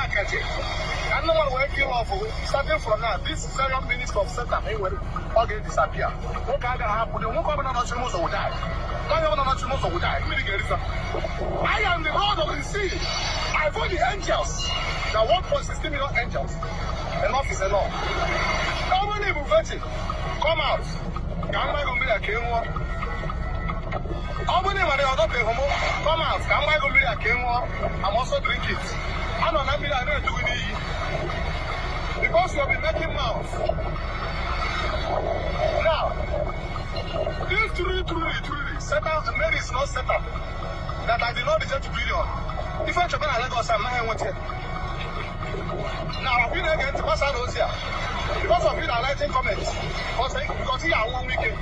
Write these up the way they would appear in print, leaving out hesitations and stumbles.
Akaje ka ndị mmadụ wee kill off. Starting from now, this Zion minister of Satan enwere ọ ga-edisappear. Nwoke agaghị hapụ dị. Nwoke ọbụla nọchiri ụzọ will die. Onye ọbụla nọchiri ụzọ will die. Mmiri ga-erisa. I am the Lord of the sea. I vote the angels. The 1.16 million angels. Enough is enough. Ọ bụrụ na ị bụ virgin, come out ka m gba mmiri a ka ị ṅụọ. Ọ bụrụ na ị nwere ọdọbeghị m, come out ka m gba mmiri a ka ị ṅụọ. I'm also drink it. Anọ na mmiri a na-edu gị n'iyi because you have been making mouth. Now, if truly, truly, truly, Satan, Mary is not Satan, that I did not reject billion. Ife nchọba na Lagos, anaghị enweta. Now, we na-ege ntị gbasa na ozi a because of you na writing comments, because ị ga-anwụ ọnwụ ike.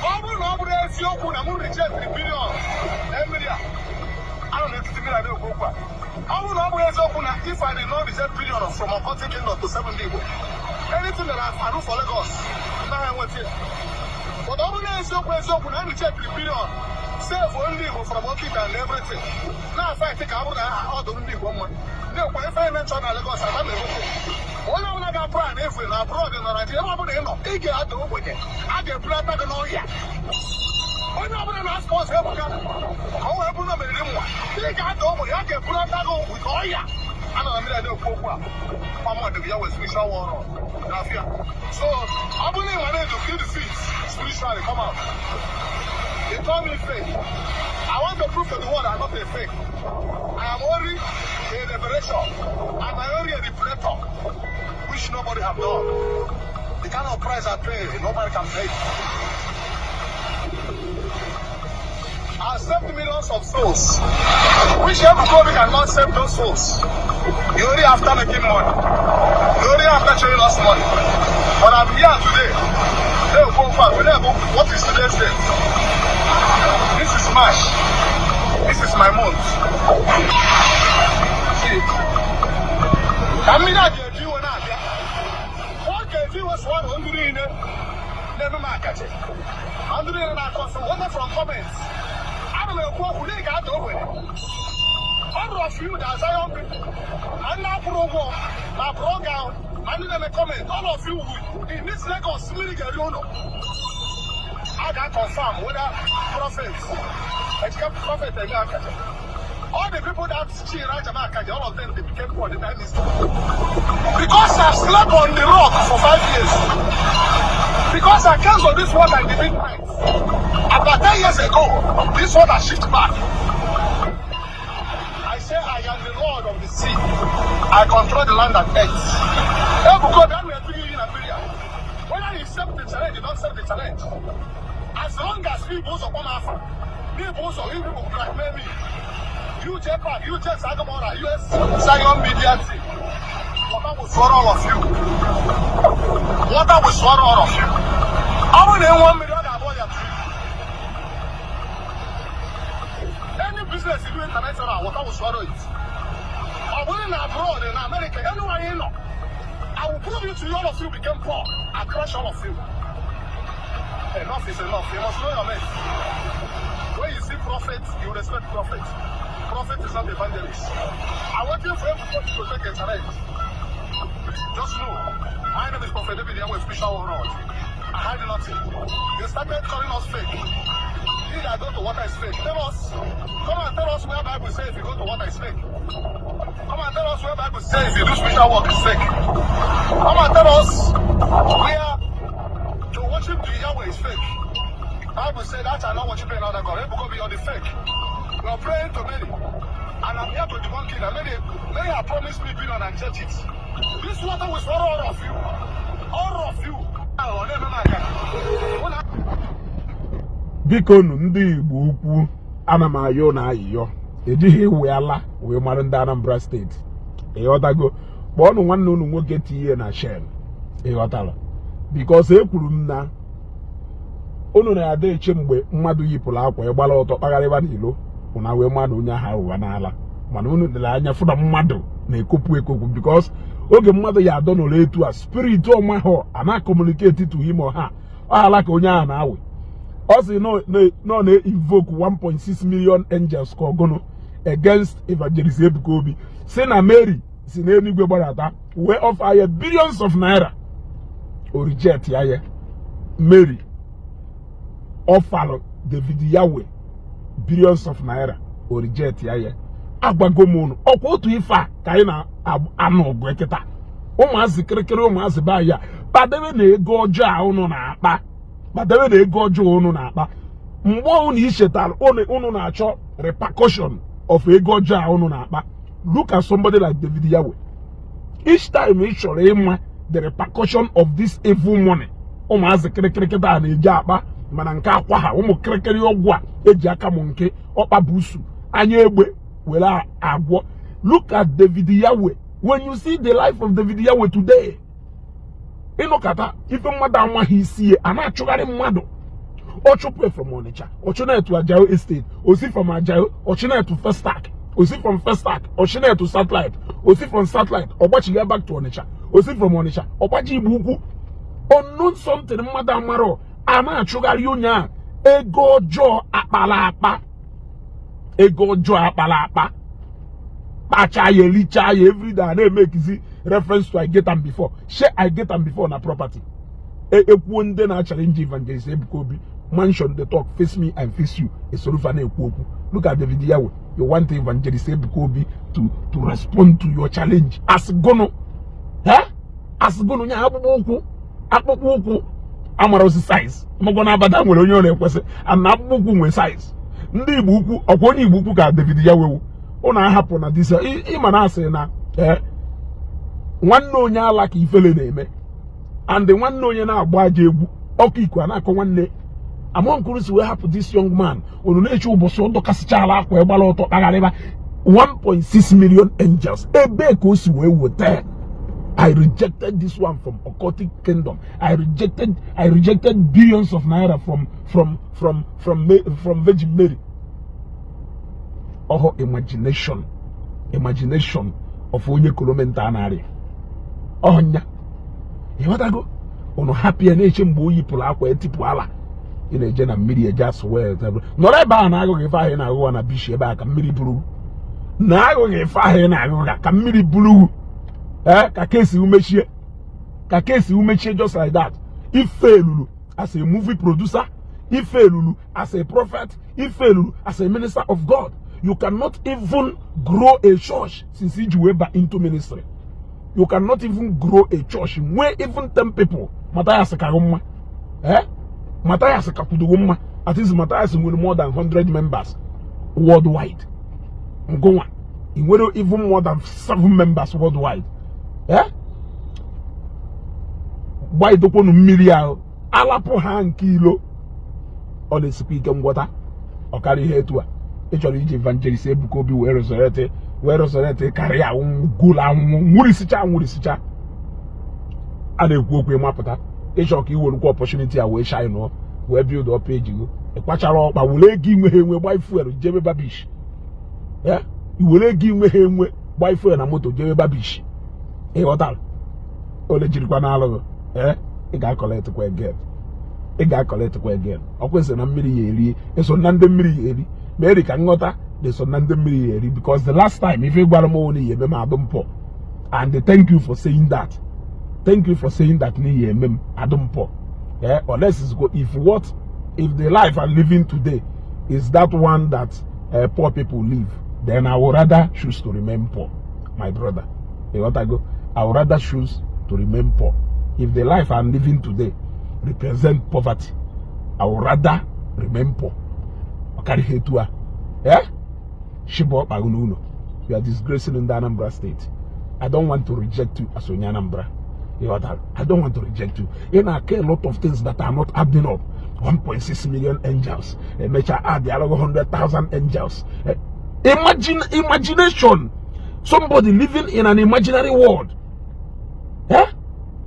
Ọ bụrụ na ọ bụrụ eziokwu na mụ reject billion na mmiri a anọ n'etiti mmiri a na-ekwu okwu a, ọ bụrụ na ọ bụrụ eziokwu na if I did not reject billion from Okoti Kingdom to seven Igbo, anything that I do for Lagos, naghị enweta ya. But ọ bụrụ na eziokwu eziokwu na reject billion, save ndị Igbo from Okita and everything, na fight ka ọ bụrụ na ọ dụrụ ndị Igbo mma, na-ekwe ife eme nchọ na Lagos aba m enweta. Onye ọbụla ga-apụ a na-efu na abroad nọ Naijiria, ebe ọbụla ị nọ, ị ga-ada ogbenye, a ga-ebulata gị n'ọhịa. Onye ọbụla na-sponsor Ebuka ka o wee bụrụ na meriri nwa, ị ga-ada ogbenye, a ga-ebulata gị with ọhịa. Anọ na mmiri a na-ekwu okwu a, ọmọdụ ya wee spiritual war n'afịa. So ọ bụrụ na ị nwere edo feel the fit spiritually, come out. They call me fake. I want to prove to the world I'm not a fake. I am only a revelation. I'm only a reflector, which nobody have done. The kind of price I pay, nobody can pay. I saved millions of souls, which Ebuka cannot save those souls. You only after making money. You only after showing us money. But I'm here today. Hey, go back. What is today's date? This is March. This is my month. See. Ka mmiri a ga-eji iwe na-abịa. Ọ ga-eji iwe sụọ ndụ niile na-eme m akaje. Ndụ niile na-akọ nsọ, whether from comments. Ana m ekwu okwu n'ihi ga-ada ogbenye. All of you that Zion people, ma ndị akwụrụ ụgwọ, ma blogger, ma ndị na-eme comment, all of you will, in this Lagos, mmiri ga-eri ụlọ. A ga-confirm whether prophet, ejika prophet eme akaje. All the people that cheer Ajama Akaje, all of them, they became poor the time is because I slept on the rock for 5 years. Because I came to this water in the midnight. About 10 years ago, this water shift back. I say I am the Lord of the sea. I control the land and earth. Ebuka, that will bring you in Nigeria. Whether you accept the challenge, you don't accept the challenge. As long as people come after, people also, you people blackmail me. You Japan, you J Sagamora, US Zion Media Team. Water will swallow all of you. Water will swallow all of you. Ọ bụrụ na ị nwụọ mmiri, ọ ga-abụ ya too. Any business you do international, water will swallow it. Ọ bụrụ na abroad, na America, anywhere you nọ, I will prove it to you, all of you became poor. I crush all of you. Enough is enough. You must know your mate. When you see prophet, you respect prophet. Prophet is not evangelist. I'm waiting for everybody to take a challenge. Just know, my name is Prophet David Yahweh Special World. I hide nothing. They started calling us fake. You that go to water is fake. Tell us, come and tell us where Bible says if you go to water is fake. Come and tell us where Bible says if you do spiritual work is fake. Come and tell us where to worship the Yahweh is fake. Bible said that shall not worship another God. Ebuka, be on the fake. We are praying to many. And I'm here to debunk it. And many, many have promised me billion and church it. This water will swallow all of you. All of you. Biko nu, ndị Igbo ukwu, ana m ayọ na ayịyọ, ejighị iwe ala wee mara ndị Anambra Steeti. Ịghọtago? Kpọọnụ nwanne unu nwoke tinye na shell. Ịghọtara? Because ekwuru m na unu na-ada eche mgbe mmadụ yipụrụ akwa ịgbara ọtọ kpagharịba n'ilo ụna wee mmadụ onye ahụ aghụghọ n'ala, mana unu lere anya fụ na mmadụ na-ekopụ ekopụ, because oge mmadụ ya adọ n'ụlọ etu a, spirit ọma ha a na-communicate to him or her, ọ hala ka onye ahụ na-awe. Ọ sị nọ na-evoke 1.6 million angels ka ọgụnụ. against Evangelist Ebuka Obi, si na Mary si n'eluigwe gbadata wee offer ya billions of naira, o reject ya. Ya Mary offerlụ David Yahweh billions of naira, o reject ya. Ya agwago m unu ọkwa otu ife a ka anyị na-anụ ọgụ kịta. Ụmụazị kịrịkịrị, ụmụazị be anyị a, kpadebe na ego ọjọọ a unu na-akpa, kpadebe na ego ọjọọ unu na-akpa. Mgbe unu ichetara unu na-achọ repercussion of ego ọjọọ a unu na-akpa. Look at somebody like David Yahweh. Each time ị chọrọ ịma the repercussion of this evil money ụmụazị kịrịkịrị kịta na-eji akpa, mana nke akwa ha, ụmụ kịrịkịrị ọgwụ a eji aka m nke ọkpa busu anya egbe were agwọ. Look at David Yahweh. When you see the life of David Yahweh today, ịnụkata ife mmadụ amaghị isi ya, a na-achụgharị mmadụ. Ọ chụpụ from Onitsha, ọchụnetu Ajao Estate, osi from Ajao ọchụnetu Festac, osi from Festac ọchụnetu Satellite, osi from Satellite ọgbachiga back to Onitsha, osi from Onitsha ọgbachi Igbo Ukwu. Unknown something mmadụ amarọ, a na-achụgharị onye a. Ego ọjọọ akpala akpa, ego ọjọọ akpala akpa, kpacha ya, elicha ya. Everyday a na-emekizi reference to "I get am before." Shey I get am before na property. Ekwuo ndị na-challenge Evangelist Ebuka Obi, mansion the talk, face me and face you, esorofa na-ekwu okwu. Look at David Yahweh. You want Evangelist Ebuka Obi to respond to your challenge as gono, eh, as gono nya akpụkpọ ụkwụ, akpụkpọ ụkwụ amara osi size mọgọ na abada nwere onye ọ na-ekwesị and na akpụkpọ ụkwụ nwere size. Ndị Igbo Ukwu, ọkwa onye Igbo Ukwu ka David Yahweh wu. Ụnụ ahapụ na disa ịma na asị na ee, nwanne onye ala ka ifele na-eme and nwanne onye na-agba aja egwu ọkụ iko a na-akọ nwanne amankuru si wee hapụ this young man. Unu na-eche ụbọchị ọ dọkasịchala akwa ịgbara ọtọ kpagharịba 1.6 million angels, ebee ka o si wee weta? I rejected this one from occultic kingdom. I rejected billions of naira from Virgin Mary. Ọhụ imagination of onye kolomenta a na-arịa ọnya, ịghọtago? Unu hapụ ya na-eche mgbe o yipụrụ akwa etipụ ala. Ị na-eje na mmiri eje asụ wee nọrọ ebe a na-agụghị ife ahụ ị na-agụgha na bishi ebe a ka mmiri buru na-agụghị ife ahụ ị na-agụgha ka mmiri buru. Ee, ka kesi umechie, ka kesi umechie, just like that. Ife elulu as a movie producer, ife elulu as a prophet, ife elulu as a minister of God. You cannot even grow a church since iji wee ba into ministry. You cannot even grow a church nwee even 10 people. Matthias ka mma, eh, Matthias ka kwudogo mma. At least Matthias nwere more than 100 members worldwide. Ngụnwa ị nwere even more than 7 members worldwide, eh? Gbaidokwanụ mmiri ahụ alapụ ha nke ilo, ọ na-esikwa ike ngwọta. Ọkara ihe etu a ị chọrọ iji Evangelist Ebuka Obi wee resurrect, wee resurrect karịa gwụrụ anwụ nwụrịsịcha nwụrịsịcha. A na-ekwu okwu ịmapụta ịchọ ka ị werukwa opportunity a wee shine, wee build up page gị. Ịkpachara ọkpa were ego inwe ha enwe gbaa fuel jebe babish ya, iwere ego inwe ha enwe gbaa fuel na moto jebe babish. Ịghọtara ole jirikwa n'alụghị? Ee, ị ga-acollectkwa again, ị ga-acollectkwa again. Ọ kwesịrị na mmiri ya eri eso na ndị mmiri ya eri. Mary ka nghọta na-eso na ndị mmiri ya eri, because the last time ife gwara m na ihe eme m adụ mpọ, and thank you for saying that, thank you for saying that na ihe eme m adụ mpọ. Yeah, unless it's go if what if the life I'm living today is that one that poor people live, then I would rather choose to remain poor, my brother. You got to go. I would rather choose to remain poor. If the life I'm living today represent poverty, I would rather remain poor. Ọkarịghị etu a, eh? Shiba ọkpa gị n'ụlọ. You are disgracing ndị Anambra State. I don't want to reject you as onye Anambra. Ịghọtara? I don't want to reject you. Ị na-akọ a lot of things that are not adding up. 1.6 million angels, emechaa add alụghị 100,000 angels. Imagine, imagination, somebody living in an imaginary world, eh?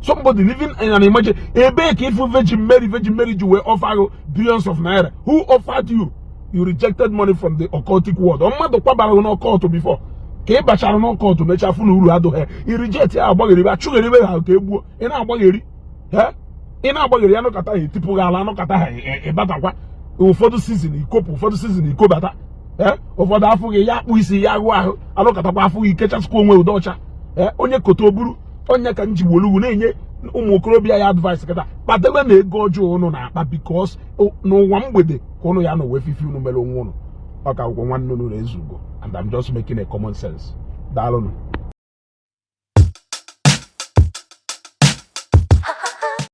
Somebody living in an imagine. Ebee ka ifu Virgin Mary, Virgin Mary ji wee offer you billions of naira? Who offered you? You rejected money from the occultic world. Ọ mmadụ kwabara gị n'occult before ka ị bachara n'occult, mechaa fụ na uru adụghị, i reject ya, agbagheribe, achụgheribe ha ka egbuo. Ị na-agbagheri, eh? Ị na-agbagheri, anụkata ha etipụ gị ala, anụkata ha ịbatakwa. Ụfọdụ season ikopụ, ụfọdụ season ikobata. Ee, ụfọdụ afụghị ya akpụ isi ya agụ ahụ alụkatakwa, afụghị ikechasịkwa onwe ụdọ ọcha. Ee, onye kote oburu onye ka m ji wolugwu na-enye ụmụ okorobịa ya advice kịta, kpatewe na ego ọjọọ unu na-akpa, because n'ụwa mgbede ka unu ya na uwe fifi unu mere onwe unu. Ọ ka akwụkwọ nwanne unu na-ezugo, and I'm just making a common sense. Daalụnụ.